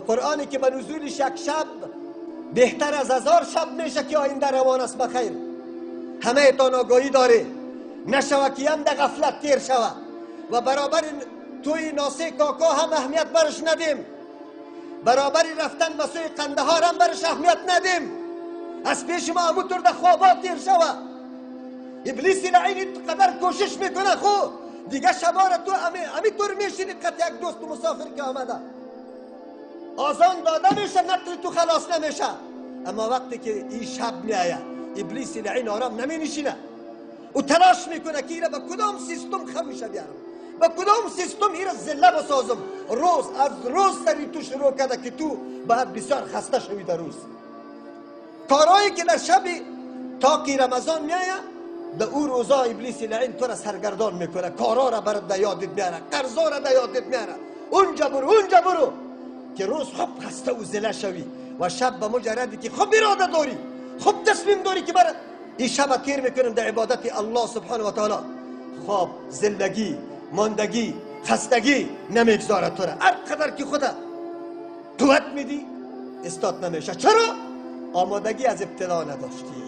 قرآنی که به نزولش یک شب بهتر از 1000 شب میشه که آینده روان است بخیر. همه تان آگاهی داره، نشوه که هم در غفلت تیر شوه و برابر توی ناسه کاکا هم اهمیت برش ندیم، برابر رفتن به سوی قندهار هم برش اهمیت ندیم، از پیش ما همونطور در خوابات تیر شوه. ابلیس لعین قدر کوشش میکنه، خو دیگه شبا را تو همی طور میشینی قطع یک دوست و مسافر که آمده آزان داده میشه، نقل تو خلاص نمیشه. اما وقتی که این شب میآید ابلیس لعین آرام نمی نشینه، او تلاش میکنه که ایره به کدام سیستم خمیشه بیارم، به کدام سیستم ایره زله بسازم. روز از روز سری تو شروع کرده که تو باید بسیار خسته شوی در روز. کارهایی که در شب تاقی رمضان میآید در او روزا ابلیس لعین تو را سرگردان میکنه، کارا را برات در یادت میاره، قرضا را در یادت میاره، اونجا برو اونجا برو، که روز خوب خسته و زله شوی و شب به مجردی که خوب اراده داری، خوب تصمیم داری که برات این شب تیر میکنم در عبادت الله سبحانه و تعالی، خواب، زندگی، ماندگی، خستگی نمیگذاره تو را. هر قدر که خدا قوت میدی استاد نمیشه. چرا؟ آمادگی از ابتدا نداشتی،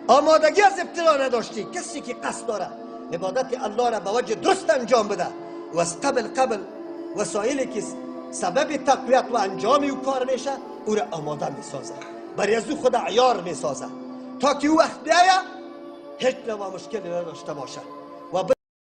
آمادگی از ابتدا نداشتی. کسی که قصد داره عبادت الله را به وجه درست انجام بده و از قبل وسایلی که سبب تقویت و انجام او کار میشه او را آماده میسازه، برای از او خود عیار میسازه تا که او وقت بیایه هیچ نوع مشکلی نداشته باشه.